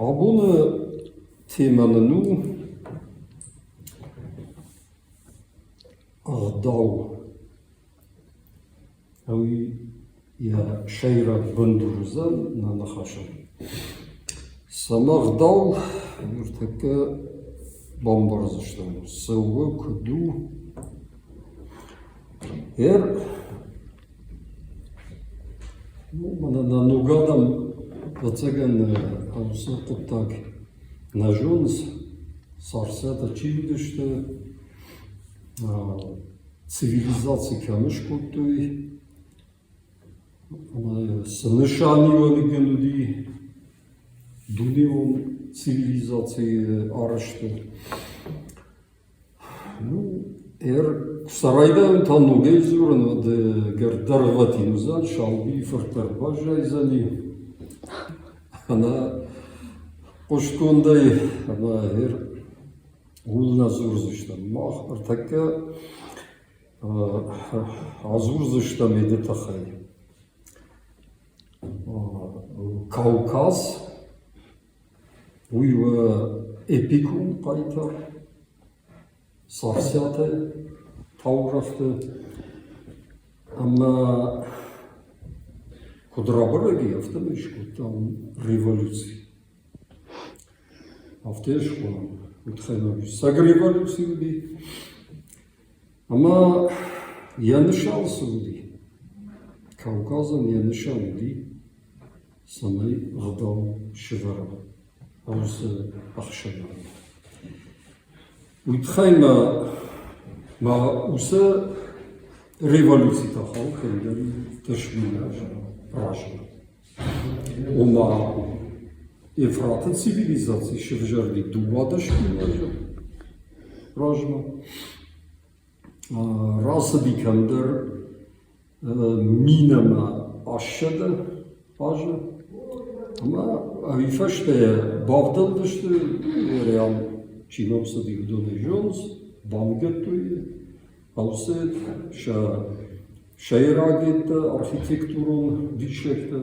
Абоны темӕ нын у ӕгъдау. Уый йӕ сӕйраг бындур уыдзӕн нӕ ныхасӕн. Цӕмӕ ӕгъдау ныртӕккӕ бамбардзыстӕм, цы у, куыд у. Эр мӕнӕ нӕ ног адӕм, ӕвӕццӕгӕн, уыцы хъуыддаг нӕ зонынц, Царциатӕ чи уыдысты, цивилизаци кӕм скодтой, цы нысаниуӕг ын уыди дунеон цивилизацийы арӕзты. Ну, сӕ райдайӕн та ногӕй дзурын, уӕд ӕгӕр дӕргъвӕтин уыдзӕн, Шалбийы фырт дӕр баззайдзӕни. Ӕнӕ хъуыстгондӕй ӕмӕ ууыл нӕ дзурдзыстӕм. Мах ӕртӕккӕ адзурдзыстӕм еды тыххӕй. Кавказ Уый у эпикон хъайтар, Царциаты таурӕгъты ӕмӕ куыд рабӕрӕг и, афтӕмӕй скодта революци. Афтӕ йӕ схонӕм, уый цӕг революци уыди. Ӕмӕ йӕ нысан цы уыди? Кавказӕн йӕ нысан уыди цӕмӕй ӕгъдау сывӕра уыцы ӕхсӕнады. Уый тыххӕй ма ма уыцы революцитӕ хауы кӕмдӕр 10 000 азы размӕ. Ома Ефраты цивилизаци сывзӕрди 12 000 азы размӕ. Рацыди кӕмдӕр минӕмӕ ассӕды азы ӕмӕ ӕви фӕстӕ бавдӕлдысты, реал чи ном цыди, уыдонӕй зонынц, баныгӕдтой Аусет, сӕ сӕйрагеттӕ, архитектурон диссӕгтӕ.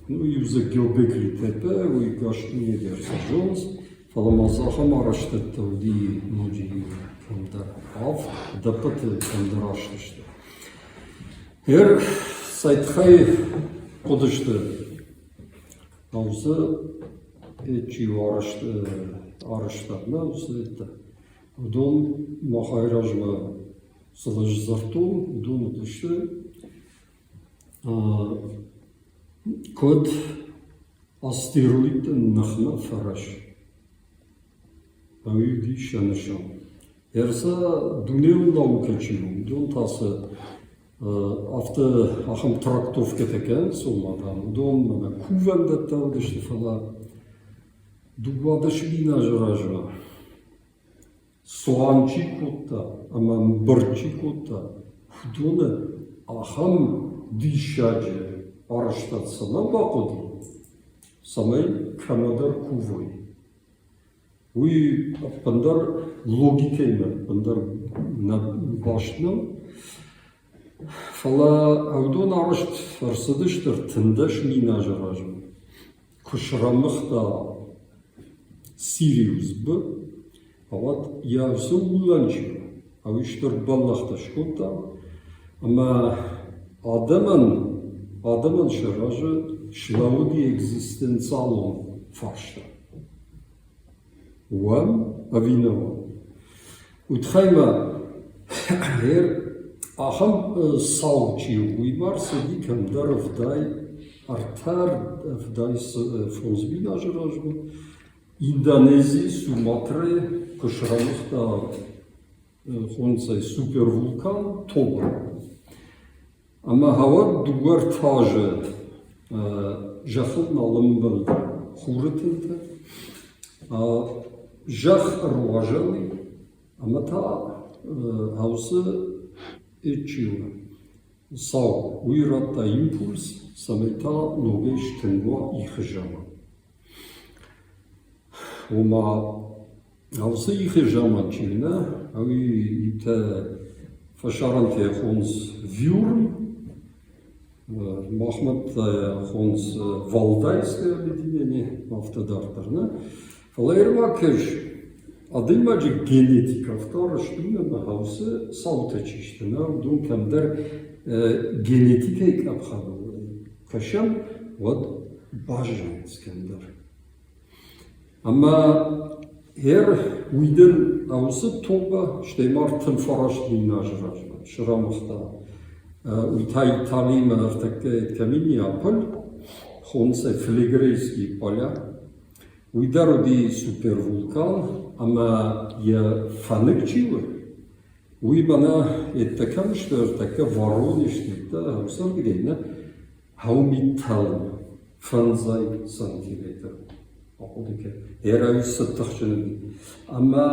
Ну, иу дзы Гёбекли Тепе, уый гас дуне дӕр сӕ зонынц, фӕлӕ ма дзы ахӕм арӕзтӕдтӕ уыди ноджы иу кӕмдӕр авд, ӕдӕппӕты кӕмдӕр аст сты. Эр цӕй тыххӕй хъуыдысты уыцы чи арӕзтадмӕ, уыцы уыдон махӕй размӕ цы лӕг дзырдтон, уыдон уыдысты куыд астероидты ныхмӕ фӕрӕз. Уый уыди сӕ нысан. Ӕрсӕ дунеон наукӕ чи у, уыдон та сӕ афтӕ ахӕм трактовкӕтӕ кӕнынц, ома, дам, уыдон мӕнӕ кувӕндӕттӕ уыдысты, фӕлӕ 12 000 азы размӕ цуан чи кодта ӕмӕ ӕмбырд чи кодта, уыдоны ахӕм диссаджы арӕзтад цӕмӕн бахъуыди, цӕмӕй кӕмӕдӕр кувой. Уый ӕппындӕр логикӕимӕ ӕппындӕр нӕ баст нӕу. Фӕлӕ уыдон арӕзт ӕрцыдысты 13 000 азы размӕ. Куы срӕмыгъта Сириус Б, уӕд йӕ уыцы улӕн чи у, уый стыр бӕллӕхтӕ скодта ӕмӕ адӕмӕн, адӕмӕн сӕ разы слӕууыди экзистенциалон фарста. Уӕм ӕви нӕ уӕм? Уый тыххӕй ма гъер ахӕм цау чи у, уый ма рцыди кӕмдӕр ӕвдай ӕртӕ 75 000 азы размӕ. Индонезийы Суматрӕйы куы срӕмыгъта хонцӕй супервулкан Тоба. Ӕмӕ хауӕд дыууӕ ӕртӕ азы зӕххыл нал ӕмбӕлд хуры тынтӕ. Зӕхх ӕруазал и, ӕмӕ та уыцы чи у, сау, уый радта импульс, цӕмӕй та ногӕй стынг уа ихы заман. Ома уыцы ихы заман чи нӕ, уый иутӕ фӕсарӕнтӕ хонынц вюрм. Махмӕ хонынц Валдайское объединение, афтӕ дарддӕр, нӕ? Фӕлӕ ӕрмӕг адӕймаджы генетикӕ афтӕ арӕзт у, ӕмӕ хаусы цаутӕ чи сты, нӕ, уыдон кӕмдӕр генетикӕйы къӕпхӕныл кӕсӕм, уӕд баззайынц кӕмдӕр. Ӕмӕ гъер уый дӕр уыцы тобӕ, стӕй ма 39 азы размӕ срӕмыгъта. Уый та Италимӕ ӕртӕккӕ кӕм и Неаполь, хонынц ӕй Флегрейские поля. Уый дӕр уыди супервулкан ӕмӕ йӕ фӕнык чи у, уый мӕнӕ еттӕ кӕм сты, ӕртӕккӕ Воронеж еттӕ уыцырдыгӕй нӕ, хӕумиттӕлм фӕндзай сантиметр. Ахъуыды кӕн. Эрӕй цы тыхджын уыди. Ӕмӕ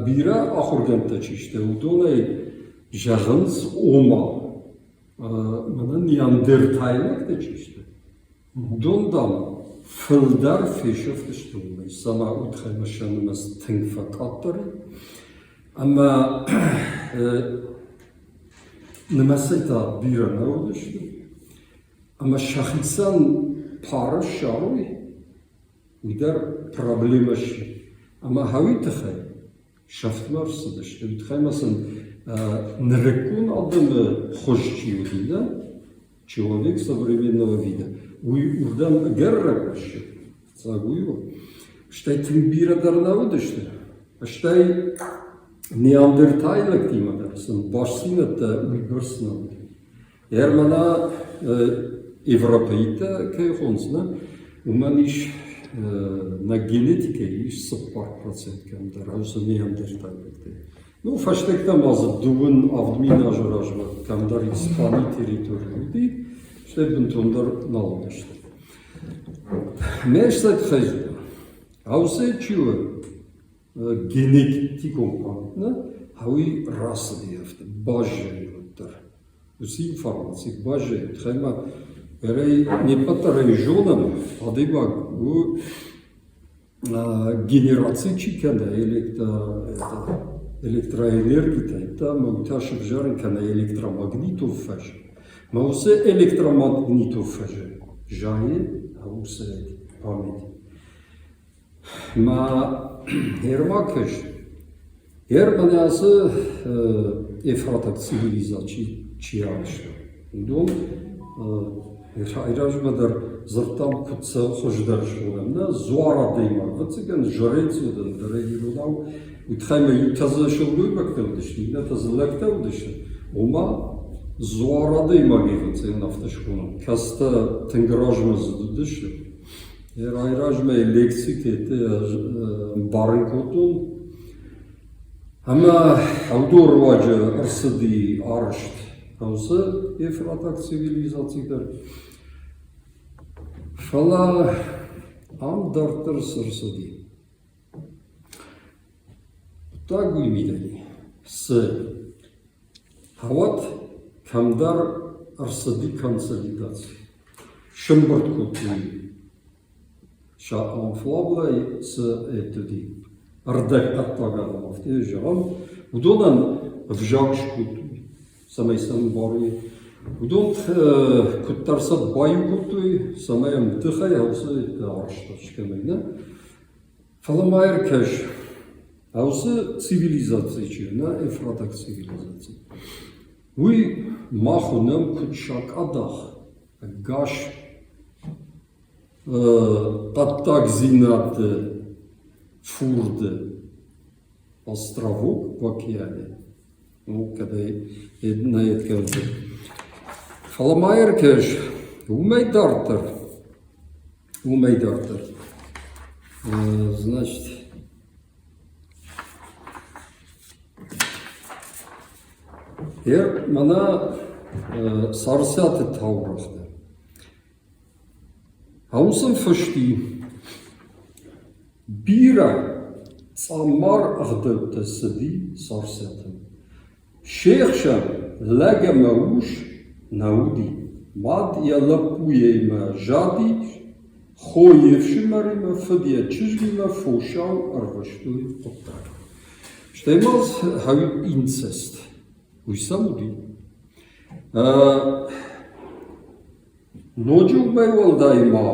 бирӕ ахуыргӕндтӕ чи сты, уыдонӕй зӕгъынц, ома, мӕнӕ неандертайлӕгтӕ чи сты, уыдон, дам, фылдӕр фесӕфтысты уымӕй, цӕмӕ удхӕмӕ сӕ нымӕц тынг фӕкъаддӕр и. Ӕмӕ нымӕцӕй та бирӕ нӕ уыдысты. Ӕмӕ сӕхицӕн пары ссарой, уый дӕр проблемӕ сси. Ӕмӕ хӕуи тыххӕй сӕфтмӕ ӕрцыдысты. Уый тыххӕй ма сын нырыккон адӕмы хуыз чи уыди, нӕ, человек современного вида, уый уырдӕм ӕгӕр рагӕссы. Фыццаг уый у. Стӕй тынг бирӕ дӕр нӕ уыдысты. Стӕй неандертайлӕгтимӕ дӕр сын бастдзинӕдтӕ уыйбӕрц нӕ уыди. Ӕрмӕна европӕитӕ кӕй хонынц, нӕ, уымӕн ис нӕ генетикӕйы ис 4% кӕмдӕр, уыцы неандертайлӕгтӕй. Ну, фӕстӕгтӕ ма дзы 37 000 азы размӕ кӕмдӕр Испанийы территорийы уыди, стӕй бынтондӕр нал уыдысты. Ме стӕг хӕзна. Аусе чи у генетикон память, нӕ, уый рацыди афтӕ, баззайы уӕддӕр. Уыцы информаци баззайы, тыххӕй ӕрӕй не ппӕт дӕр ӕй зонӕм, адӕймаг у генераци чи кӕны электроэнергитӕ, ӕмӕ уый та сывзӕрын кӕны электромагнитон фӕз. Мӕ уыцы электромагнитон фӕзы зайы уыцы память. Мӕ ӕрмӕг кӕс. Ӕрмӕн ацы ефратаг цивилизаци чи арӕзта, уыдон айразмӕ дӕр дзырдтам, куыд сӕ хуыздӕр схонӕм. Нӕ дзуар адӕймаг, ӕвӕццӕгӕн, жрец уыд ӕндӕр иронау. Уый тыххӕй ма иутӕ дзы сылгоймӕгтӕ уыдысты, иннӕтӕ дзы лӕгтӕ уыдысты. Ома дзуар адӕймаг ӕвӕццӕгӕн афтӕ схонӕм. Кӕцытӕ тынг размӕдзыд уыдысты. Райразмӕ лекцитӕ ӕмбарын кодтон. Ӕмӕ уыдон руаджы ӕрцыди арӕзт уыцы ефратаг цивилизаци дӕр. Фӕлӕ ам дарддӕр цы рцыди? Хъуыддаг уый мидӕг и, цы хауӕд кӕмдӕр ӕрцыди консолидаци. Сӕмбырд кодтой сӕ анфлаблӕй цы уыди, ӕрдӕгхъӕддаг адӕм, афтӕ зӕгъӕм, уыдонӕн ӕвзаг скодтой, цӕмӕй сӕ ӕмбарой. Уыдон куыддӕр сӕ баиу кодтой, цӕмӕй ӕмдыхӕй уыцы арӕзтад скӕной, нӕ? Фӕлӕ ма ӕркӕс, уыцы цивилизаци чи у, нӕ ефратаг цивилизаци, уый мах уынӕм куыд сакъадах, ӕгас хъӕддагдзинады фурды, островок в океане. Ну, кӕд ӕй нӕ кӕндзӕн. Фӕлӕ ма ӕркӕс, уымӕй дарддӕр Уымӕй дарддӕр, значит, мӕнӕ Царциаты таурӕгътӕ. Ау сын фысти, бирӕ цъаммар ӕгъдӕуттӕ цыди Царциатӕм. Се хсӕн лӕг ӕмӕ ус нӕ уыди. Мад йӕ лӕппуимӕ зади, хо йе фсымӕримӕ, фыд йӕ чызгимӕ фосау ӕрвыстой хъуыддаг. Стӕй ма хауид инцест. Уый сӕм уыди. Ноджы уымӕй уӕлдай ма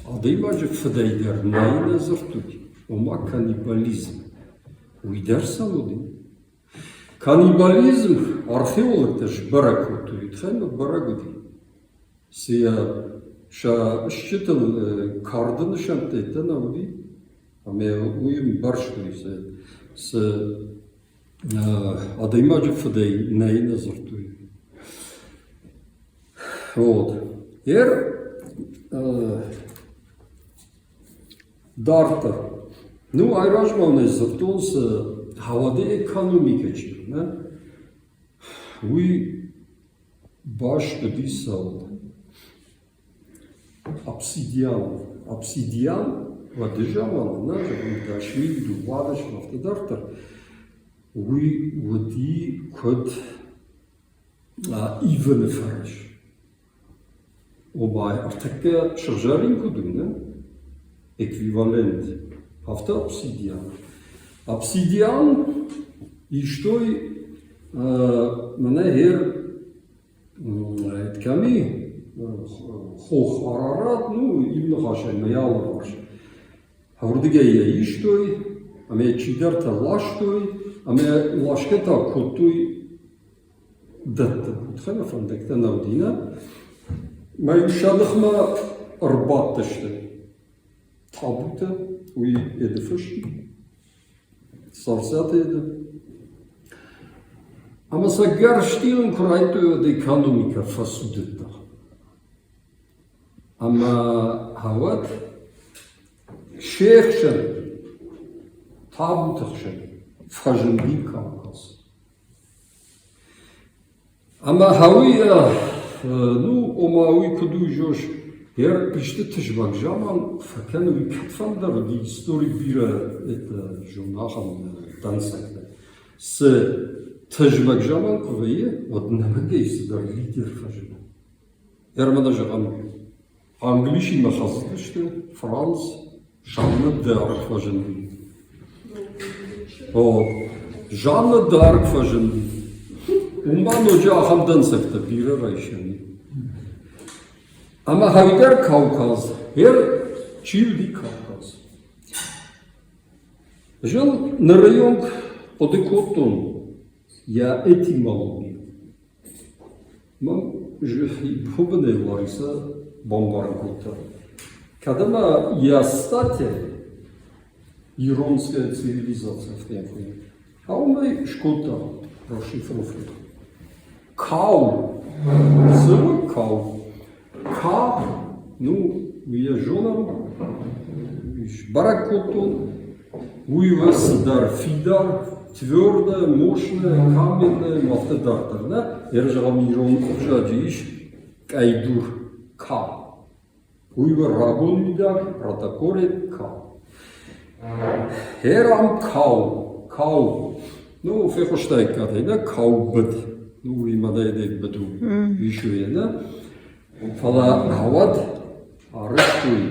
адӕймаджы фыдӕй дӕр нӕй нӕ дзырдтой, ома каннибализм. Уый дӕр сӕм уыди. Каннибализм археологтӕ сбӕрӕг кодтой, уый тыххӕй ма бӕрӕг уыди. Цы йӕ сӕ стджытыл карды нысӕнттӕ йедтӕ нӕ уыди, ӕмӕ уый ӕмбӕрстой, цы адӕймаджы фыдӕй нӕй нӕ дзырдтой. Вот. Ер дарддӕр. Ну, айразмӕ нӕ дзырдтон, цы хауады экономикӕ чи у, нӕ? Уый баст уыди цӕуыл? Обсидиан. Обсидиан уӕды заманы, нӕ, зӕгъӕм, 10 000, 12, афтӕ дарддӕр, уый уыди куыд ивыны фӕрӕз. Ома ӕртӕккӕ сыгъзӕрин куыд у, нӕ? Эквивалент. Афтӕ обсидиан. Обсидиан истой мӕнӕ хер кӕми хох Арарат, ну, иу ныхасӕй мӕ алыварс. Уырдыгӕй йӕ истой, ӕмӕ чидӕртӕ ластой, ӕмӕ ласгӕ та кодтой дӕтты. Удхӕмӕ фӕндӕгтӕ нӕ уыди, нӕ? Мӕ сӕ ныхмӕ ӕрбадтысты табутӕ, уый Эды фыст, Царциаты Эды. Ӕмӕ сӕ гӕрзтилын куы райдыдтой, уӕд экономикӕ фӕцудыдта. Ӕмӕ уӕд се хсӕн, табуты хсӕн фӕзынди Кавказ. Ӕмӕ хауй, ну, ома уый куыд у, зос, ер исты тызмӕг заман фӕкӕны, уый кӕдфӕндӕр уыди истори бирӕ это зон ахӕм дӕнцӕгтӕ. Цы тызмӕг заман куы вӕййы, уӕд нӕмыгӕй цыдӕр лидер фӕзыны. Ӕрмӕ зӕгъӕм, Англисимӕ хӕцыдысты, Франц, Жанна д'Арк фӕзынди. О, Жанна д'Арк фӕзынди. Уым ма ноджы ахӕм дӕнцӕгтӕ бирӕ райсӕн. Ӕмӕ хӕйдӕр Кавказ, ер чи уыди Кавказ? Зын ныры онг хъуыды кодтон йӕ этимологи. Мӕн бынӕй Лариса бамбарын кодта. Кӕд ӕмӕ йӕ статья «Иронская цивилизация» афтӕ хуыйны, а уымӕй скодта расшифровку. Кау. Цы у кау? Ка, ну, йӕ зонӕм, сбӕрӕг кодтон, уый у цыдӕр фидар, твердая, мощная, каменная, афтӕ дарддӕр, нӕ? Йӕ зӕгъӕм, ирон ӕвзаджы ис къӕйдур ка. Уый у рагон уидаг, протоколе ка. Херам кау, кау. Ну, фехъуыстаиккат ӕй, нӕ каубыд. Ну, уый мӕнӕй дӕ быд у, ис уый, нӕ? Фӕлӕ уӕд арӕзтой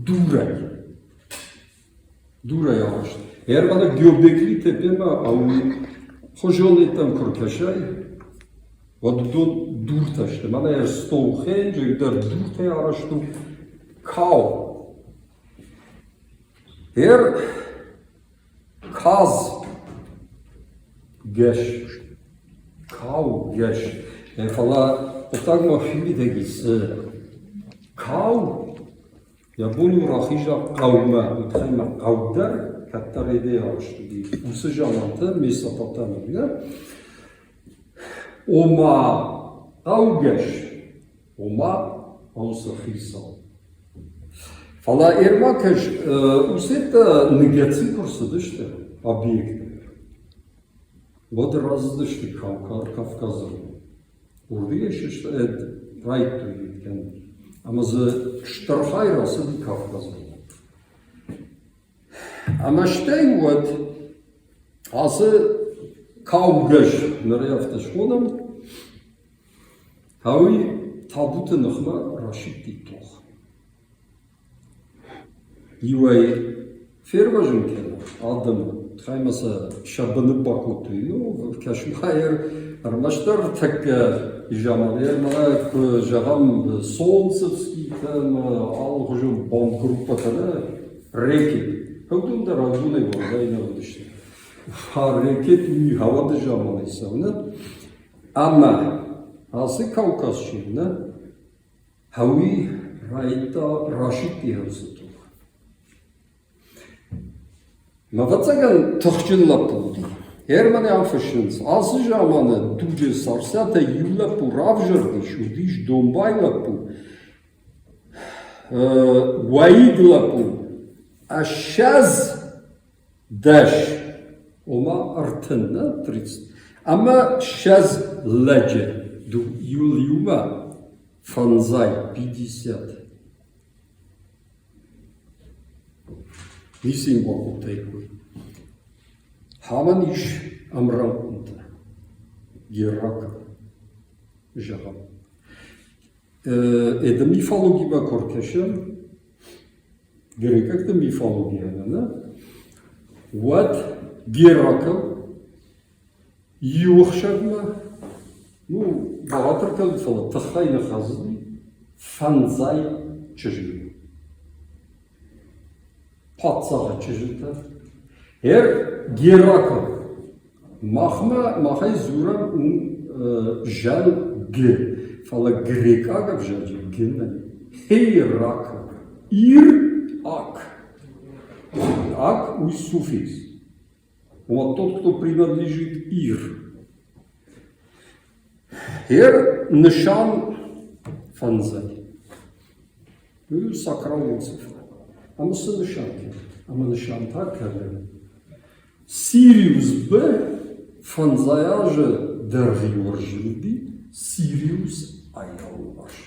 дурӕй. Дурӕй арӕзт. Ӕрмӕст Гёбекли Тепемӕ ауи хуызонӕттӕм куы ркӕсай, уӕд уыдон дуртӕ сты. Мӕнӕ Стоунхендж дӕр дуртӕй арӕзт у. Кау. Ӕр Каз гӕс, кау гӕс. Фӕлӕ хъуыддагмӕ фимидӕг ис кау йӕ бон у рахиза хъӕумӕ, уый тыххӕй ма хъӕу дӕр кӕддӕр идея арӕзт уыди. Уыцы заманты Месопотамийы, ома хъӕугӕс, ома хъӕусы хицау. Фӕлӕ Ермакӕс усеттӕ ныгӕци куы рцыдысты объекты, уӕд рацыдысты Кавказы. Уырдыгӕй сысты райдтой кӕнын. Ӕмӕ дзы стыр хай рацыди Кавказы. Ӕмӕ стӕй уӕд ацы каугӕс, ныр ӕй афтӕ схонӕм, Ауый табуты ныхмӕ расидти тох. Иуӕй фервӕзын кӕны адӕмы, тыхӕй ма сӕ сӕ быны бакодтой. Ну, кӕсмайӕр Ӕрмӕстдӕр тӕккӕ заманы мӕнӕ куы зӕгъӕм солнцевскийтӕ ӕмӕ алыхуызон бомбгруппӕтӕ нӕ рэкет. Уыдон дӕр уыдонӕй уӕлдай нӕ уыдысты. Рэкет уый хауӕды заманӕй цӕуы нӕ? Ӕмӕ ацы Кавказ чи у, нӕ? Хауи райдта расидти хӕлцы тох. Ӕвӕццӕгӕн, тыхджын лӕппу уыди. Германы ам фыссынц, ацы заманы дуджы Царциатӕй иу лӕппу равзӕрдис, уыдис домбай лӕппу, уӕйыг лӕппу, 20, ома 30, нӕ, 30, ӕмӕ 20 лӕджы иуыл иумӕ фӕндзай, 50. Ницы йын бакодтаиккой. Хамӕн ис ӕмрӕнхъонтӕ, Геракл, зӕгъӕм. Это мифологимӕ куы ӕркӕсӕм, грекъӕгты мифологийӕ нӕ, уӕд Геракл иу ӕхсӕвмӕ, ну, бӕгъатыр кӕд, фӕлӕ тыххӕй ныххӕцыди фӕндзай чызгимӕ. Паддзахы чызджытӕ. Эр Геракл. Махмӕ махӕй дзурӕм у зӕл г, фӕлӕ грекъаг ӕвзаджы г нӕй. Хейракл. Ир ак. Ак уый суффикс. Вот тот, кто принадлежит Ир. Ир нысан фӕндзай. Уый сакралон цифрӕ. Ӕмӕ цы нысан кӕны? Ӕмӕ нысан та кӕны Сириус Б фӕндзай азы дӕргъы ӕрзылди Сириус Айалварс.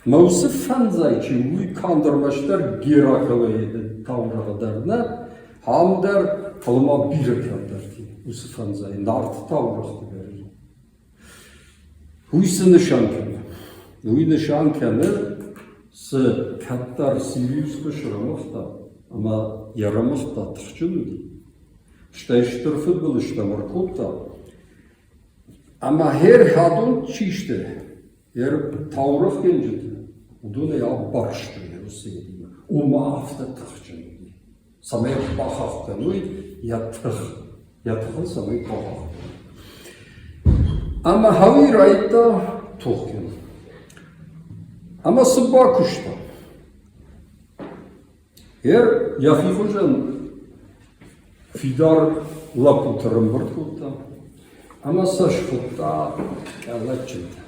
Мӕ уыцы фӕндзай чи у, уый канд ӕрмӕстдӕр Гераклы таурӕгъы дӕр нӕ, ам дӕр, фӕлӕ ма бирӕ кӕмдӕрты уыцы фӕндзай Нарты таурӕгъты дӕр. Уый цы нысан кӕны? Уый нысан кӕны, цы кӕддӕр Сириус куы срӕмыгъта ӕмӕ йӕ рӕмыгъдта тыхджын уыди, стӕй стыр фыдбылызтӕм ӕркодта, ӕмӕ хер хӕдон чи сты, хер таурӕгъгӕнджытӕ, уыдонӕй абарстой уыцы едимӕ. Ома афтӕ тыхджын уыди, цӕмӕй бахахх кӕной йӕ тых. Йӕ тыхыл цӕмӕй бахахх кӕной. Ӕмӕ Хауи райдта тох кӕнын. Ӕмӕ цы бакуыста? Ер йӕхи хуызӕн фидар лӕппуты рымбырд кодта ӕмӕ сӕ схуыдта къӕлӕтджынтӕ.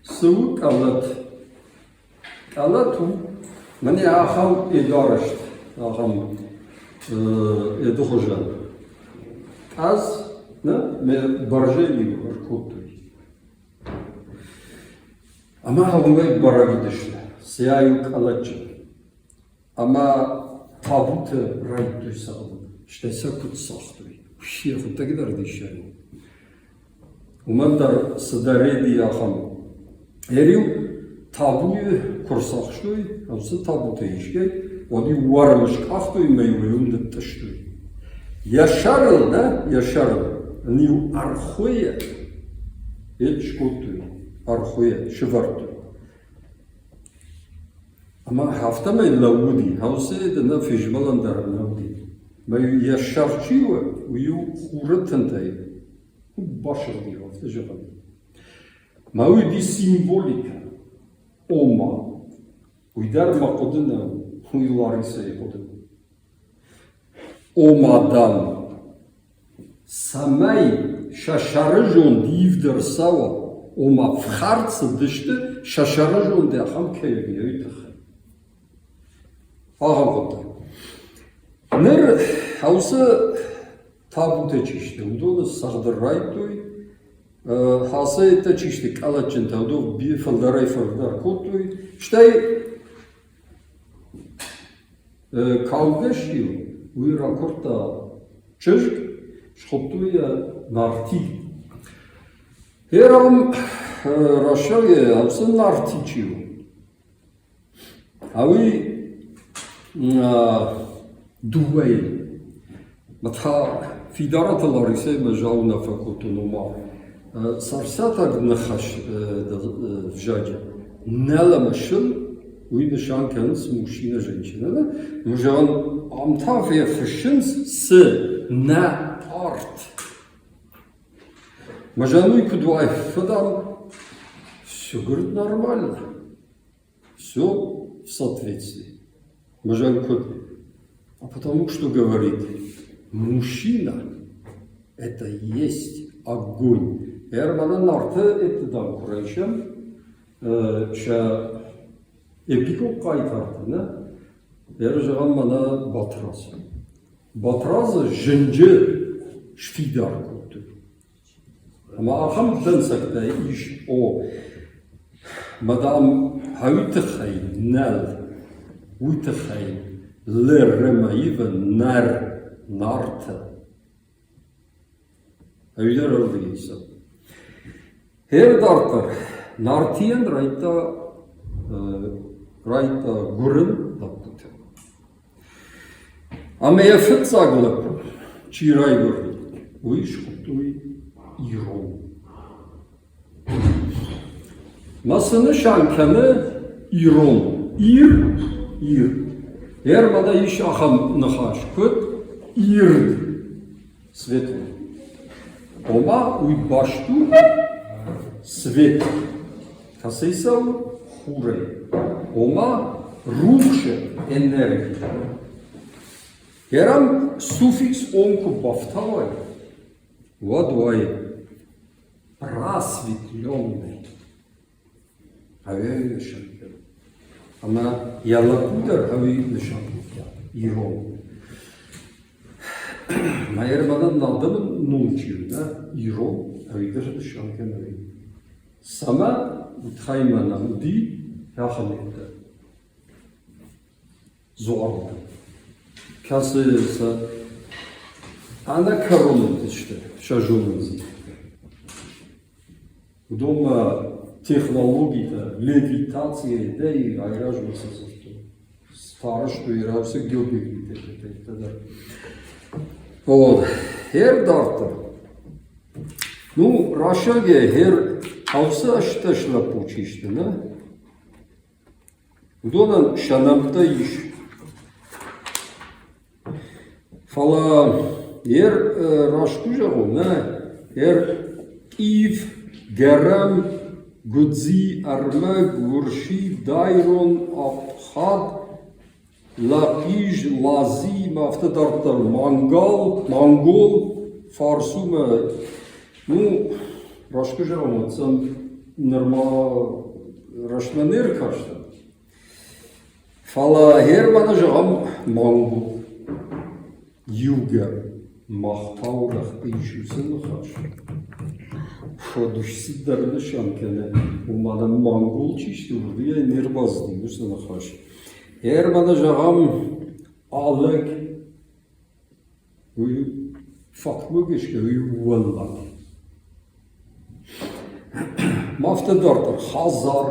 Цы у къӕлӕт? Къӕлӕт у мӕнӕ ахӕм эдарӕзт, ахӕм эды хуызӕн. Къӕдз нӕ мӕ бӕрзӕй-иу ӕркодтой. Ӕмӕ уымӕй бӕрӕг уыдысты, сӕ-иу къӕлӕтджын. Ӕмӕ табуты райдыдтой цӕгъдын, стӕй сӕ куыд цагътой, уый хъуыддаг дӕр диссаг у. Уымӕн дӕр цыдӕр еди ахӕм. Ӕриу табуйы куы рцахстой, уыцы табутӕ искӕй, уӕд-иу уӕрм скъахтой ӕмӕ-иу ӕй уым нытътъыстой. Йӕ сӕрыл, нӕ, йӕ сӕрыл ын-иу ӕрхуыйӕ йед скодтой, ӕрхуыйӕ сывӕрдтой. Ӕмӕ афтӕмӕй лӕууыди, Хӕлцейы нӕ фезмӕлӕн дӕр нӕ уыди. Мӕ йӕ сӕр чи у, уый-иу хуры тынтӕй басыгъди, афтӕ зӕгъӕн. Мӕ уый уыди символикӕ. Ома, уый дӕр мӕ хъуыды нӕу, уый Ларисӕйы хъуыды. Ома, дам, цӕмӕй сӕ сӕрызонд ивд ӕрцӕуа, ома фхӕрд цыдысты, сӕ сӕрызонд ахӕм кӕй уыди, уый тыххӕй. Ахӕм хъуыддаг. Ныр уыцы табутӕ чи сты, уыдоны цагъды райдтой, хӕцӕйттӕ чи сты, къӕлӕтджынтӕ, уыдон фылдӕрӕй-фылдӕр кодтой, стӕй Каугӕс-иу уый ракуырдта чызг, схуыдтой йӕ Нарти. Херам рӕсӕгӕй ацы Нарти чи у? А уый дыууӕйы. Та Фидараты Ларисӕимӕ зауынаффӕ кодтон, ома. Царциатаг ныхас взаджы нӕл ӕмӕ сыл уый нысан кӕнынц мужчина женщина. Ну, зӕгъӕм, ам та фӕфыссынц цы нӕ арт. Мӕ уый куыд уай, фыдам, все, говорит, нормально. Все в соответствии. Мажан куыд? А потому что, говорит, мужчина – это есть огонь. Ӕрмӕнӕ Нарты эттыдан куы райсӕм, сӕ эпикон хъайтарты, нӕ? Ӕр зӕгъӕм мӕнӕ Батрадз. Батрадзы зынджы сфидар кодтой. Ӕмӕ ахӕм дӕнцӕгтӕ ис, о, мадам, уый тыххӕй нӕл, уый тыххӕй лӕрӕмӕ нӕр Нарты. Ӕви дӕр ӕрдыгӕй цӕуы. Гъер дарддӕр Нартийӕн райдта, райдта гуырын лӕппутӕ. Ӕмӕ йӕ фыццаг лӕппу, чи райгуырди, уый схуыдтой ирон. Мӕ цы нысан кӕны ирон? Ир, ир. Ӕрмӕдӕ ис ахӕм ныхас, куыд ирд, светлый. Ома уый баст у свет, кӕцӕй цӕуы хурӕй. Ома рухсы энерги. Ерам суффикс он куы бафтауай, уӕд уай просветленный. Ӕви нысан кӕны. Ӕмӕ йӕ лӕппу дӕр ӕви нысан кодта ирон. Мӕ ӕрмӕнӕн адӕмы ном чи у, нӕ, ирон, ӕви дӕр нысан кӕны ӕви. Цӕмӕ уыдхӕй мӕнӕ уыди ахӕмӕттӕ. Дзуарты, кӕцы сӕ ӕнӕкӕрон уыдысты сӕ зонындзинӕдтӕ. Уыдонмӕ технологитӕ, левитацийӕ дӕй айразмӕ цы дзырдтой. Сфарстой раусы геобиблиотекӕтӕ дӕр. Вот. Хер дарддӕр. Ну, рӕсӕгӕй хер хъӕусы ӕстдӕс лӕппу чи сты, нӕ? Уыдонӕн сӕ нӕмттӕ ис. Фӕлӕ ер раст куы зӕгъон, нӕ, ер Киев, Гӕрӕм, Гудзи, Ӕрмӕг, Уырси, Дайрон, Апхад, Лӕхъиз, Лази ма афтӕ дарддӕр Мангал, Монгол, Фарсумӕ. Ну, раст куы зӕгъон, уӕд сӕм нырма рӕстмӕ не ркастӕн. Фӕлӕ Германы зӕгъӕм монгол. Иугӕр мах таурӕгъты ис уыцы ныхас, фӕдис цыдӕр нысан кӕны, уымӕн ӕмӕ монгол чи сты, уырдыгӕй не рбацыди уыцы ныхас. Германы зӕгъӕм Алӕг, уый фактмӕ гӕсгӕ уый уӕллаг. Ма афтӕ дарддӕр Хазар,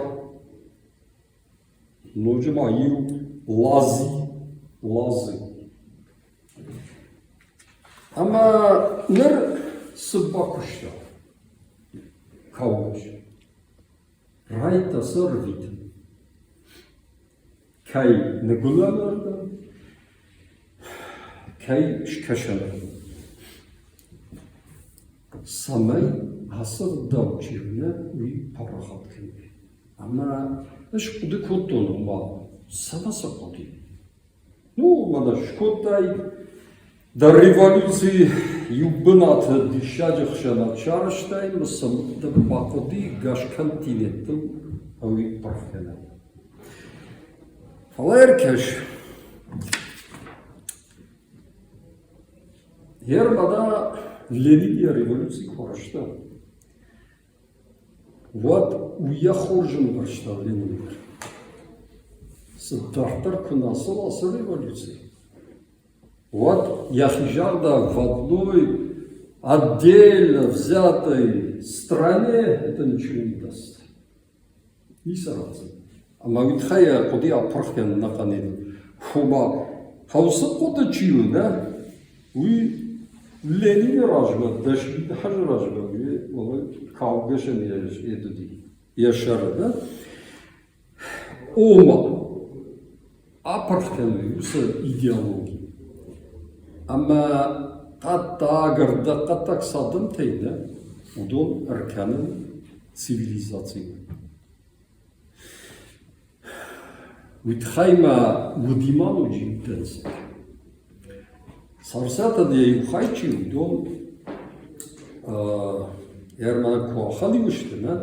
Ноджы ма иу лази, лазы. Ӕмӕ ныр цы бакуыста Каугас? Райдта сӕ рвитын. Кӕй ныгуылӕнӕрдӕм, кӕй скӕсӕнӕрдӕм. Цӕмӕй ацы ӕгъдау чи уыны, уый парахат кӕной. Ӕмӕ ӕз хъуыды кодтон, ома, цӕмӕ сӕ хъуыди? Ну, мӕнӕ скодтай дӕ революци иу бынаты диссаджы хсӕнад сарӕзтай ӕмӕ сӕм дӕ бахъуыди ӕгас континенттыл ӕви пырх кӕнай. Фӕлӕ ӕркӕс, Германа Ленин йӕ революци куы арӕзта, уӕд уый йӕ хорз ӕмбӕрста Ленин дӕр. Цы дарддӕр куы нӕ цӕуа ацы революци, уӕд йӕхи загъдау в одной отдельно взятой стране это ничего не даст. Ницы ратдзӕн. Ӕмӕ уый тыххӕй йӕ хъуыды апырх кӕнын ӕнӕхъӕнӕй. Ома, хъӕусы хъуыды чи у, нӕ, уый Ленины размӕ, 10 000 азы размӕ уый каугӕсӕн йед уыди йӕ сӕры, да? Ома апырх кӕной уыцы идеологи. Ӕмӕ хъӕддаг, ӕрдӕгхъӕддаг цы адӕмтӕй нӕ, уыдон ӕркӕнын цивилизацимӕ. Уый тыххӕй ма уыди ма ноджы иу дӕнцӕг. Царциатӕн йӕ иу хай чи уыдон ӕрмӕг куы ахӕлиу сты, нӕ,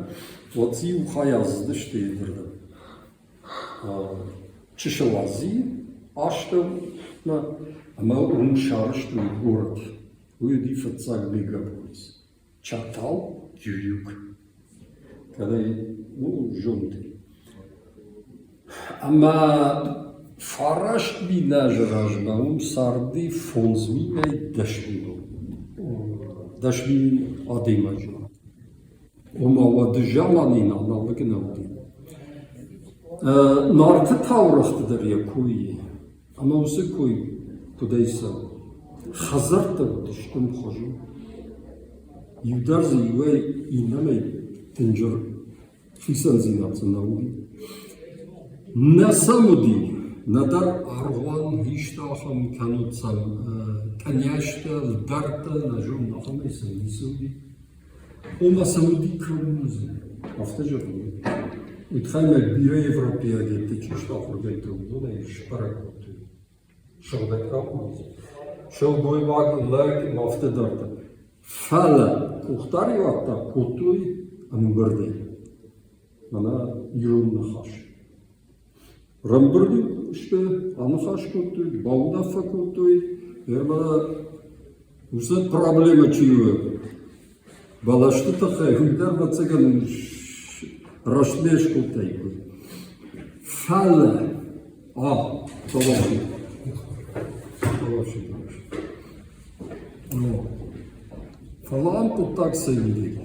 уӕд дзы иу хай азыдысты едырдӕм. Чысыл Азийы астӕумӕ ӕмӕ уым сарӕзтой горӕт. Уый уыди фыццаг мегаполис. Чатал Юрюк. Кӕд ӕй ну, зонут. Ӕмӕ 9000 азы размӕ уым царди 5000-ӕй 10 000. 10 000 адӕймаджы. Ома уӕды заманы аналог нӕ уыди. Нарты таурӕгъты дӕр йӕ кой и. Ӕмӕ уыцы кой куыдӕй цӕуы? Хӕдзӕрттӕ уыдысты ӕмхуызон. Иу дӕр дзы иуӕй иннӕмӕй дынджыр хицӕндзинад дзы нӕ уыди. Нӕ сӕм уыди нӕдӕр аргъуан исты ахӕм кӕнут сӕм кънйӕзтӕ, лдӕрттӕ, нӕ зонын, ахӕмӕй сӕм ницы уыди. Ома сӕм уыди коммунизм, афтӕ зӕгъын. Уый тыххӕй ма бирӕ европейагӕтты чи сты ахуыргӕндтӕ, уыдонӕй сбӕрӕг кодтой. Сыгъдӕг коммунизм. Сылгоймаг, лӕг ӕмӕ афтӕ дарддӕр. Фӕлӕ къухдариуӕг та кодтой ӕмбырдӕй. Мӕнӕ ирон ныхас. Рамбырд сты, аныхас кодтой, бауынаффӕ кодтой. Ӕмӕ уыцы проблемӕ чи у, бӕлӕсты тыххӕй, уый дӕр, ӕвӕццӕгӕн, рӕстмӕ скодтаиккой. Фӕлӕ, а, Соловьев. Соловьев. Фӕлӕ ам хъуыддаг цӕй мидӕг?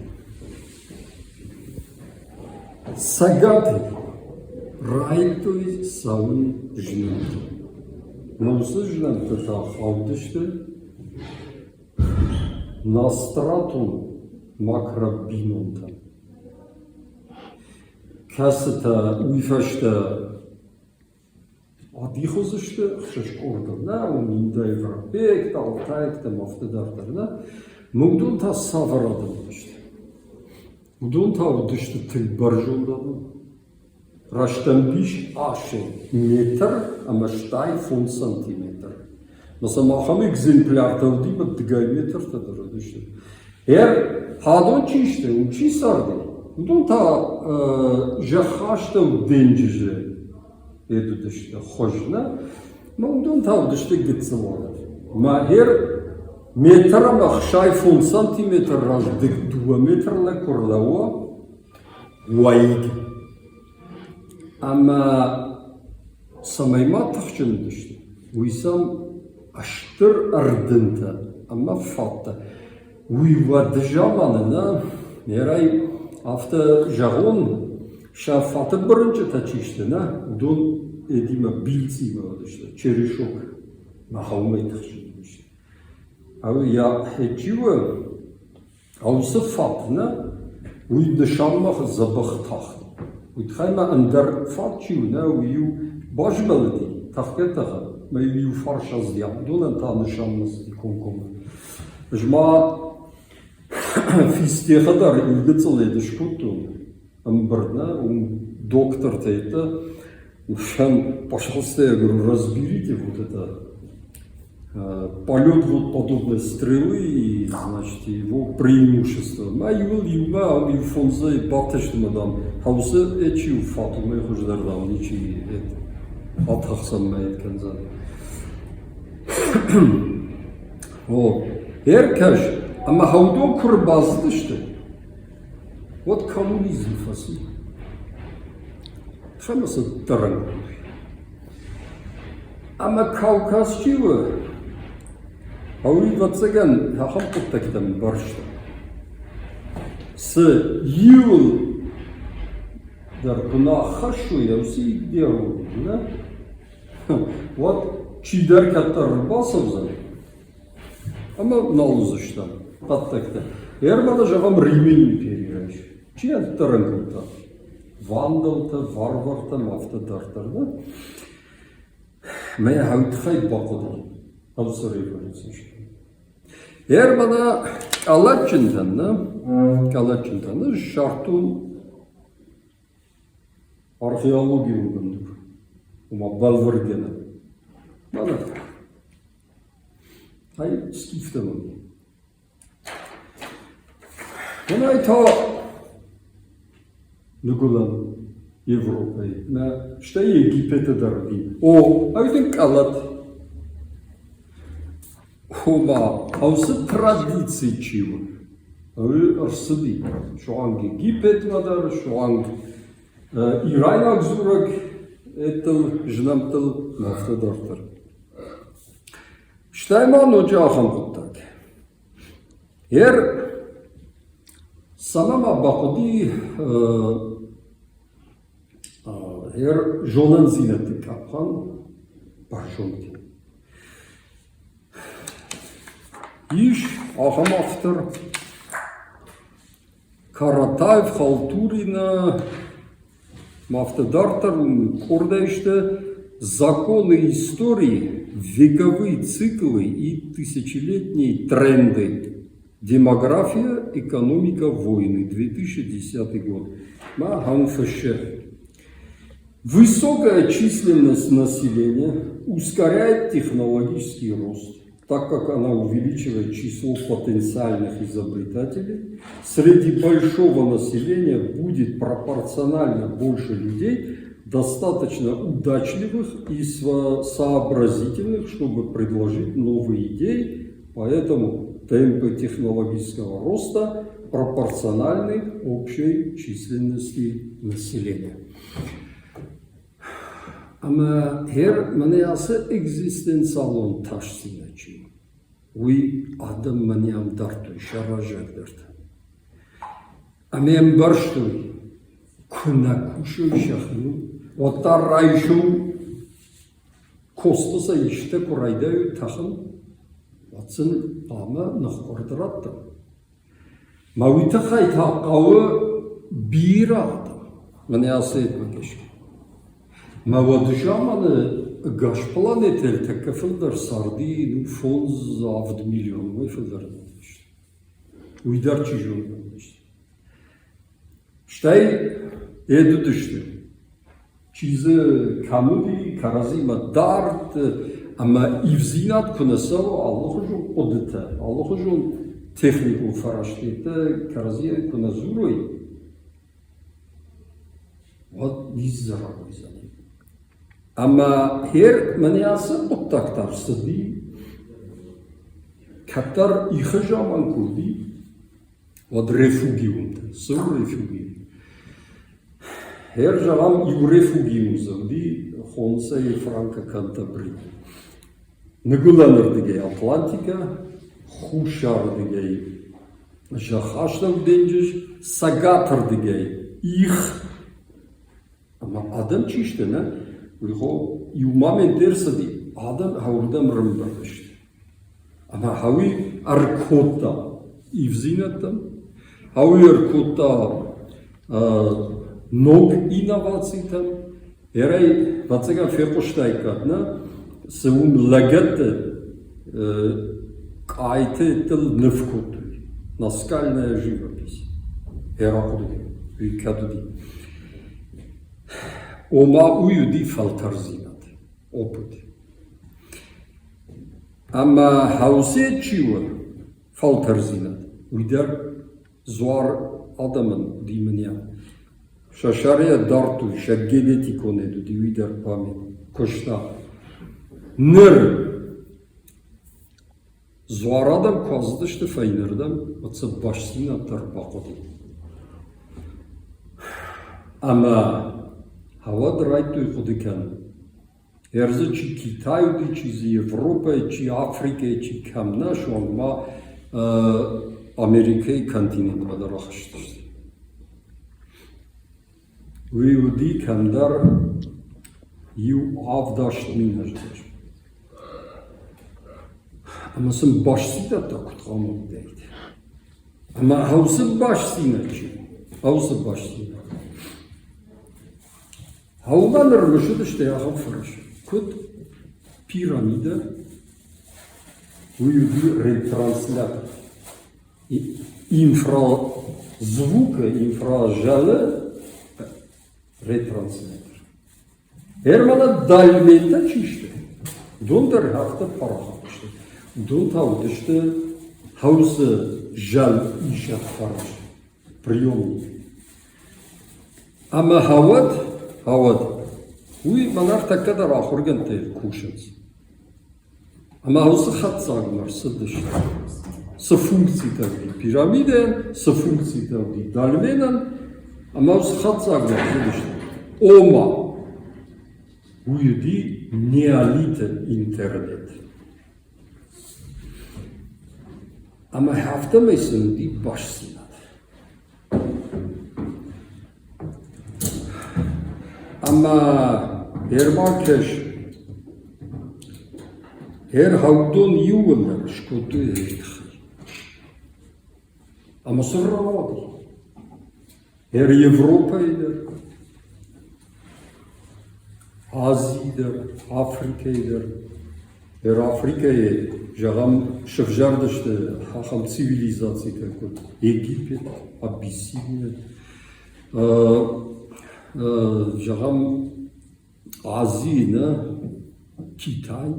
Цӕгаты райдыдтой цӕуын знӕмтӕ. Уыцы знӕмтӕ та хаудысты настратон макробинонтӕм, кӕцытӕ уый фӕстӕ адих уыдзысты ӕхсӕз къордыл, нӕ, уым индоевропейӕгтӕ, алтайӕгтӕ ӕмӕ афтӕ дарддӕр, нӕ. Уыдон та цавӕр адӕм уыдысты? Уыдон та уыдысты тынг бӕрзонд адӕм. Рӕстӕмбис асӕй метр ӕмӕ 85 сантиметр. Мӕ сӕм ахӕм экземпляртӕ уыди, мӕ дыгай метртӕ дӕр уыдысты. Ӕр хӕдон чи сты, уым чи царди, уыдон та зӕххастӕу денджызы уыдысты хуыз, нӕ? Мӕ уыдон та уыдысты гыццыл уӕлӕт. Мӕ ӕр метр ӕмӕ 65 сантиметр раз 2 метр лӕг куы рлӕууа, уӕйыг. Ӕмӕ цӕмӕй ма тыхджын уыдысты, уый сӕм стыр ӕрдынтӕ ӕмӕ фаттӕ. Уый уӕды заманы нӕ, нерӕй афтӕ зӕгъон, сӕ фаты бырынчъытӕ чи сты, нӕ, уыдон Эдимӕ билцъимӕ уыдысты, черешок, махӕуымӕй тыхджын уыдысты. Ау йӕ чи у, Уыцы фат нӕ, уый нысанмӕ дзӕбӕх тахт. Уый тыххӕй ма ӕндӕр фат чи у, нӕ, уый-иу базмӕлыди, тӕхгӕ-тӕхын, мӕ-иу иу фарс аздӕхт, уыдонӕн та нысанмӕ цыди комкоммӕ. Ӕз ма физтехы дӕр иу гыццыл ед скодтон ӕмбырд, нӕ, уым доктортӕ это, Сам, пожалуйста, я говорю, разберите вот это полет вот подобной стрелы и, значит, его преимущество. Ма иуыл иумӕ ам иу фондзӕй бафтысты мӕ дам, хаусы эчи фатумӕй хуыздӕр дам ничи атӕхдзӕн мӕ ед кӕндзӕн. О, ӕркӕс, ӕмӕ хӕудон куы рбацыдысты, уӕд коммунизм фӕци. Фӕлӕ сӕ дӕрӕн кодтой. Ӕмӕ Кавказ чи у, уый, ӕвӕццӕгӕн, ахӕм хъуыддӕгтӕм бӕрста. Цы иуыл дӕр куы нӕ ӕххӕссой, уыцы идеологи, нӕ, уӕд чидӕр кӕддӕр ӕрбацӕудзӕн ӕмӕ нал уыдзыстӕм хъӕддӕгтӕ. Ӕрмӕст, зӕгъӕм, Римы импери райс. Чи ӕддӕрӕн кодта? Вандалтӕ, варвартӕ ма афтӕ дарддӕр, да? Мӕ хӕутхӕй бахъуыди ӕвзӕр революци. Ӕрмӕна къӕлӕтджынтӕн нӕ, къӕлӕтджынтӕн ссардтон археологион бындур, ома бӕлвырдгӕнӕн. Мӕнӕ ай скифтӕ уыди. Мӕнӕй та Ныгуылӕн Европӕйы, нӕ, стӕй Египеты дӕр уыди. О, ай дын къӕлӕт. Ома, ӕуцы традици чи у, уый ӕрцыди суанг Египетмӕ дӕр, суанг ирайнаг дзурӕг эттыл, знӕмттыл, афтӕ дарддӕр. Стӕй ма ноджы ахӕм хъуыддаг. Ер цӕмӕ ма бахъуыди ер зонӕндзинӕдты къӕпхӕн бӕрзонд. Ис ахӕм автор Каратаев, Халтурина, афтӕ дарддӕр къордӕй сты законы истории, вековые циклы и тысячелетние тренды. Демография, экономика, войны. 2010 год. Ма фыссы. Высокая численность населения ускоряет технологический рост, так как она увеличивает число потенциальных изобретателей. Среди большого населения будет пропорционально больше людей, достаточно удачливых и сообразительных, чтобы предложить новые идеи, поэтому темпы технологического роста пропорциональны общей численности населения. Ӕмӕ гъер мӕнӕ ацы экзистенциалон тасдзинад чи у, уый адӕм мӕнӕ ам дардтой, сӕ раззагдӕртӕ. Ӕмӕ ӕмбӕрстой, куы нӕ кусой сӕхиуыл, уӕддӕр райсом космосӕй исты куы райдайой тӕхын, уӕд сын хъуамӕ ныхкъуырд раттӕм. Мӕ уый тыххӕй та хъӕуы бирӕ адӕм, мӕнӕ ацы этногӕсгӕ. Мӕ уӕды заманы ӕгас планетӕйыл тӕккӕ фылдӕр царди ну 5-7 миллион, уымӕй фылдӕр нӕ уыдысты. Уый дӕр чи зоны нӕ уыдысты. Стӕй ед уыдысты, чи дзы кӕм уыди, кӕрӕдзимӕ дард ӕмӕ ивдзинад куы нӕ цӕуы, алыхуызон хъуыдытӕ, алыхуызон техникон фӕрӕзтӕ кӕрӕдзийӕн куы нӕ дзурой, уӕд низдзӕрӕг уыдзӕни. Ӕмӕ гъер мӕнӕ ацы хъуыддаг дӕр цыди, кӕддӕр ихы заман куы уыди, уӕд рефугиумтӕ. Цы у рефугиум? Гъер зӕгъӕм, иу рефугиум дзы уыди, хонынц ӕй Франко-Кантабри. Ныгуылӕнырдыгӕй Атлантикӕ, хуссарырдыгӕй зӕххастӕу денджыз, цӕгатырдыгӕй их. Ӕмӕ адӕм чи сты, нӕ, уый хо иу момент ӕрцыди, адӕм хӕуырдӕм рымбырд сты. Ӕмӕ хӕуи ӕркодта ивдзинӕдтӕм, хӕуи ӕркодта ног инновацитӕм. Ерӕй, ӕвӕццӕгӕн, фехъуыстаиккат, нӕ, цы уым лӕгӕтты къӕйты тыл ныв кодтой. Наскальная живопись. Ӕрахъуыды уый кӕд уыди. Ома уый уыди фӕлтӕрдзинад, опыт. Ӕмӕ хӕусе чи у фӕлтӕрдзинад, уый дӕр дзуар адӕмӕн уыди мынӕ. Сӕ сӕрӕй дардтой, сӕ генетиконӕй уыди уый дӕр память, куыста. Ныр дзуар адӕм куы ацыдысты фӕйнӕрдӕм, уӕд сӕ бастдзинад дӕр бахъуыди. Ӕмӕ уӕд райдыдтой хъуыды кӕнын. Ӕрдзы чи Китай уыди, чи дзы Европӕйы, чи Африкӕйы, чи кӕм нӕ, суанг ма Америкӕйы континентмӕ дӕр ахызтысты. Уый уыди кӕмдӕр иу 7-8 мин азы размӕ. Ӕмӕ сын бастдзинӕдтӕ куыд хъуамӕ уыдаид? Ӕмӕ хӕусы бастдзинад чи у? Хӕусы бастдзинад. Хъӕумӕ нырмысыдысты ахӕм фӕрӕз, куыд пирамидӕ, уый уыди ретранслятор. Инфразвукы, инфразӕлы ретранслятор. Германы дальментӕ чи сты, уыдон дӕр афтӕ парахат сты. Уыдон та уыдысты хӕусы зӕл исӕг фӕрӕз, приемник. Ӕмӕ хауӕд, хауӕд, уый мӕнӕ ӕртӕккӕ дӕр ахуыргӕндтӕ кусынц. Ӕмӕ уыцы хатдзӕгмӕ рцыдысты, цы функцитӕ уыди пирамидӕйӕн, цы функцитӕ уыди дольменӕн, ӕмӕ уыцы хатдзӕгмӕ рцыдысты. Ома, уый уыди неолиты интернет. Ӕмӕ афтӕмӕй сын уыди бастдзинад. Ӕмӕ ӕрбакӕс, ӕрхаудтон иууылдӕр скодтой йӕ тыххӕй. Ӕмӕ цы рауади? Ӕр Европӕйы дӕр, Азийы дӕр, Африкӕйы дӕр. Ӕр Африкӕйы, зӕгъӕм, сывзӕрдысты ахӕм цивилизацитӕ, куыд Египет, Абиссиния, зӕгъӕм, Азийы нӕ, Китай,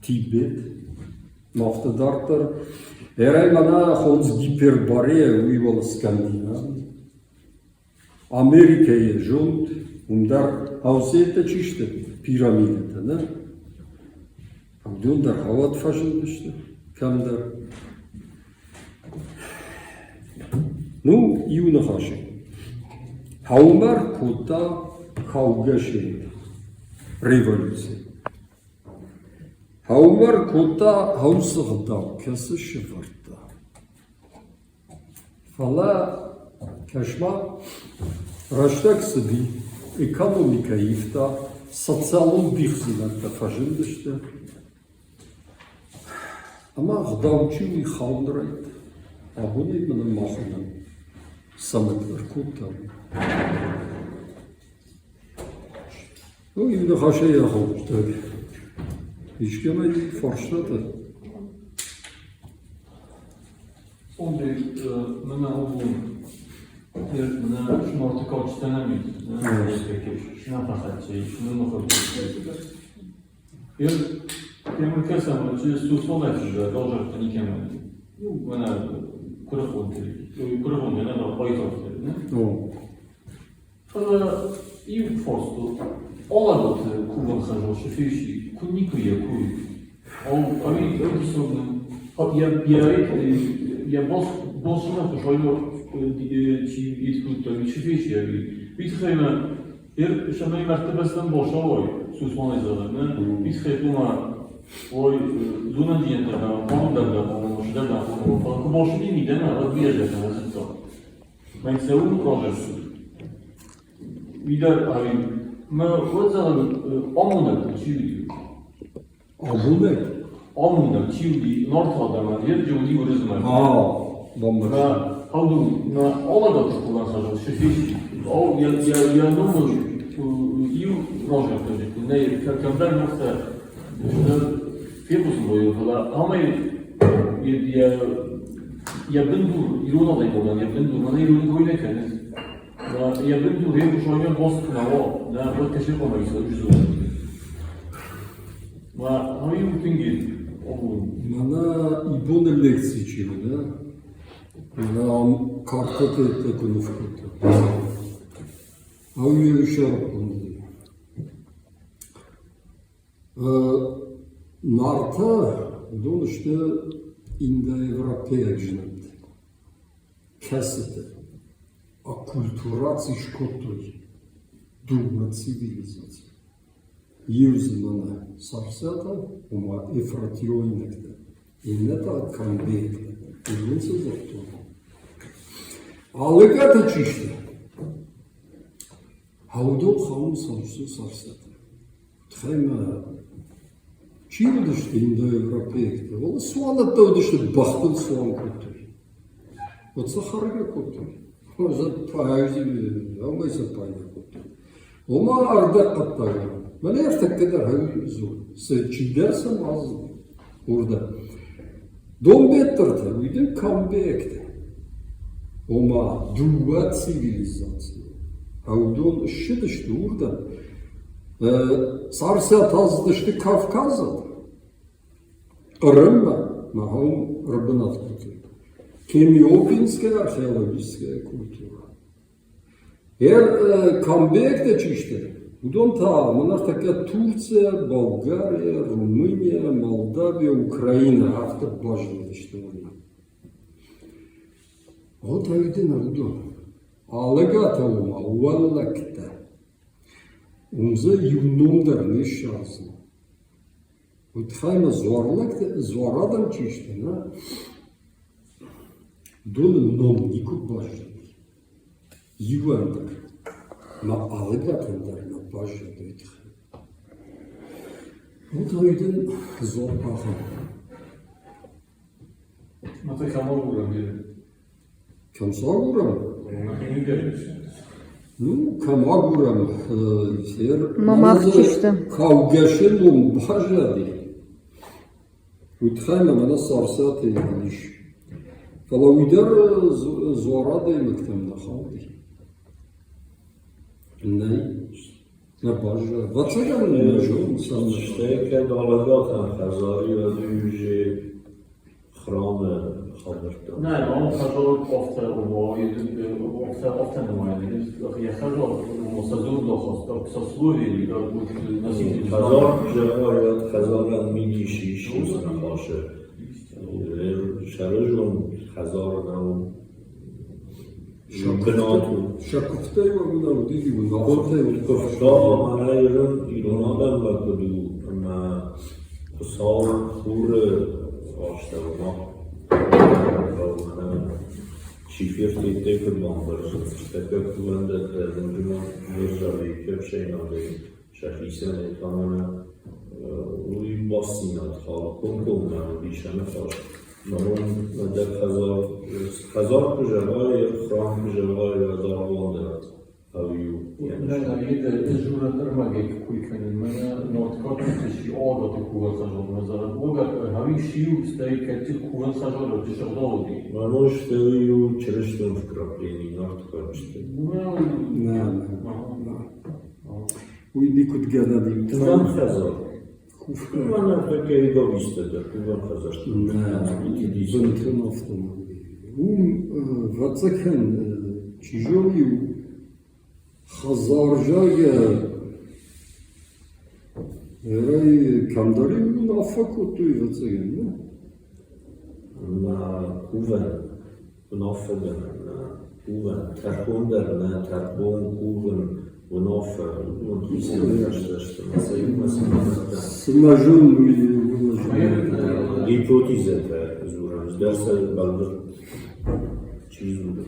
Тибет, афтӕ дарддӕр. Эрӕй мӕнӕ хонынц Гиперборея, уый уал Скандинави. Америкӕйы зонд, уым дӕр аусеттӕ чи сты, пирамидӕтӕ, нӕ? Уыдон дӕр хауӕд фӕзындысты кӕмдӕр. Ну, иу ныхасӕй. Хӕумӕр кодта хаугӕ революци. Хӕумӕр кодта хӕусыгъдау, кӕцы сӕвӕрдта. Фӕлӕ, кӕс-ма, рӕстӕг цыди, экономикӕ ивта, социалон дихдзинӕдтӕ фӕзындысты. Ӕмӕ ӕгъдау чи уый хауын райдыдта. Абонӕй мын махонӕн цӕмӕн ӕркодта уый. Ну, иу ныхасӕй ахуыргӕнӕг. Искӕмӕй фарстатӕ? Ондай мына обун мына шморты кочтанами шна пахатчи шну нохотчи. Ер темыркӕсӕм чи сусонӕй физа должен никем. Ну, мына куырыхон куырыхон не надо пойдет. О. Фӕлӕ иу форстыл Оладоты кувӕн хӕзыл сыфиси куы никуы йӕ куй. Ау, ӕви ӕвдисӕн йӕ йӕ босына хуызӕй чи иткудта, сыфиси ӕви. Уый тыххӕй мӕ сӕмӕй мӕрдты бӕстӕм босауой, Сусманӕй зӕгъӕн, нӕ? Уый тыххӕй хъуамӕ ой зонындзинӕдтӕ дӕр хъуамӕ дӕр дӕр хъуамӕ сыдӕр дӕр хъуамӕ, фӕлӕ куы босыди мидӕмӕ, уӕд бирӕ дӕр нӕ зыдта. Мӕн цӕуын разӕрцыд. Уый дӕр ӕви мӕ уӕд зӕгъын амонӕг чи уыди? Амонӕг? Амонӕг чи уыди Нарты адӕмӕн, йе уыди Уырызмӕг. А, бамбӕрстон. Хауду, мӕ Алагаты кувӕн хӕзыл сыфис. Ау, йӕ номыл иу разӕртӕджы нӕ кӕмдӕр ногтӕ фехъусын кодтой, фӕлӕ амӕй йӕ йӕ бындур ирон адӕймагӕн йӕ бындур мӕнӕ ирон кой нӕ кӕны. Йӕ бындур йе кусойӕ бост куы нӕ уа, нӕ уӕд кӕсы хъуамӕ исой зоны. Ма ами у тынг Мӕнӕ ибоны лекци чи уыд, мӕнӕ ам картӕтӕ куы ныв кодта. Ау сӕраппонд. Нартӕ уыдон сты индоевропейаг знӕмтӕ, кӕцыты аккультураци скодтой дыууӕ цивилизаци. Иу дзы мӕнӕ Царциатӕ, ома ефратионӕгтӕ, иннӕ та камбейтӕ. Уыдон цы дзырдтой? Алыкъатӕ чи сты? Уыдон хауынц Царциатӕ. Тхӕмӕ чи уыдысты индоевропейӕгтӕ, уӕлӕ цуанӕттӕ уыдысты, бӕхтыл цуан кодтой. Уӕд сӕ хӕргӕ кодтой. Уымӕй сӕ пайда кодтой. Ома ӕрдӕгхъӕддаг. Мӕнӕ ӕртӕккӕ дӕр дзур. Цы чидӕр сӕм азы уырдӕм. Донбеттыртӕ, уый дын камбектӕ. Ома дыууӕ цивилизацийы. Уыдон ссыдысты уырдӕм. Царциатӕ азыдысты Кавказы. Хъырыммӕ махӕн ӕрбынат кодтой. Кемиопинская археологическая культура. Камбектӕ чи сты, уыдон та мӕнӕ ӕртӕккӕ Турция, Болгария, Румыния, Молдавия, Украина афтӕ баззадысты уырдӕм. Вот ӕвдын уыдон. Алӕгатӕ ома уӕллӕгтӕ. Уым дзы иу ном дӕр не ссардзынӕ. Уый тыххӕй ма дзуарлӕгтӕ, дзуарадӕм чи сты, нӕ, уыдоны ном никуы баззади. Иуӕн дӕр ма Алыгатӕн дӕр нӕ баззад уый тыххӕй. Вот уый дын дзуапп ахӕм. Ну ты кому уровень? Кӕм цы агурӕм? Ну, кӕм агурӕм, Мамах чи сты? Хаугӕсы ном баззади. Уый тыххӕй мӕ мӕнӕ Царциаты ис. Фӕлӕ уый дӕр дзуар адӕймӕгтӕм нӕ хауди. Нӕй, нӕ баззад. Ӕвӕццӕгӕн нӕ зонын, цӕмӕн. Стӕй кӕд Алӕгатӕн хӕдзари уӕд храмы хабӕрттӕ. Нӕ, он хазор офта офта нымайын. Я хазор, созур сословие, как будет носитель. Хазар зӕгъайӕд хазарӕн мидис ис уыцы ныхасы. Сӕрызон хазар нӕу бынат у. Сӕ куывтӕй уӕм нӕ уыди уынаффӕтӕй уыд. Куывта мӕнӕ ирон ирон адӕммӕ куыд у ӕмӕ Хуыцау хуры астӕумӕ чи ферттивдӕй куыд бамбӕрзынц, тӕккӕ кувӕндӕттӕ зынджынмӕ нерзавейкӕ ӕфсӕйнагӕй сӕхицӕн ӕмӕ уый бастдзинад хауы комкоммӕ уыди сӕ ныхас. Мӕнон нӕдӕр хӕдзар, хӕдзар куы зӕгъай, храм куы зӕгъай, уӕд аргъуан дӕр. Ӕрмӕгӕй куй кӕнын, мӕнӕ Нордкотты оготы кувӕн хӕзон мӕзӕрӕн. Огат хави шиу стӕй кӕдты кувӕн хӕзон ты сыгъдӕуди. Мано стӕй чырыстон вкраплени Нордкотты. Нӕ, нӕ. Уый никуыд гӕнӕн и. Кувӕн хӕдзар. Мӕнӕ такӕ эгоисттӕ дӕр кувӕн хӕдзӕртты. Нӕ, бынтон афтӕ нӕ уыди. Уым, ӕвӕццӕгӕн, чи зоны, иу хӕдзарзайгӕ Эрӕй кӕмдӕр-иу уынаффӕ кодтой, ӕвӕццӕгӕн, нӕ? Мӕ кувӕн, уынаффӕгӕнӕн, нӕ кувӕн, тӕрхон дӕр нӕ, тӕрхон, кувын, уынаффӕ, уыдон хицӕн ныхӕстӕ сты, мӕ сӕ иумӕ цымӕ Цымӕ зон уый Гипотезӕтӕ дзурӕм, дӕр сӕ бӕлвырд чи дзуры.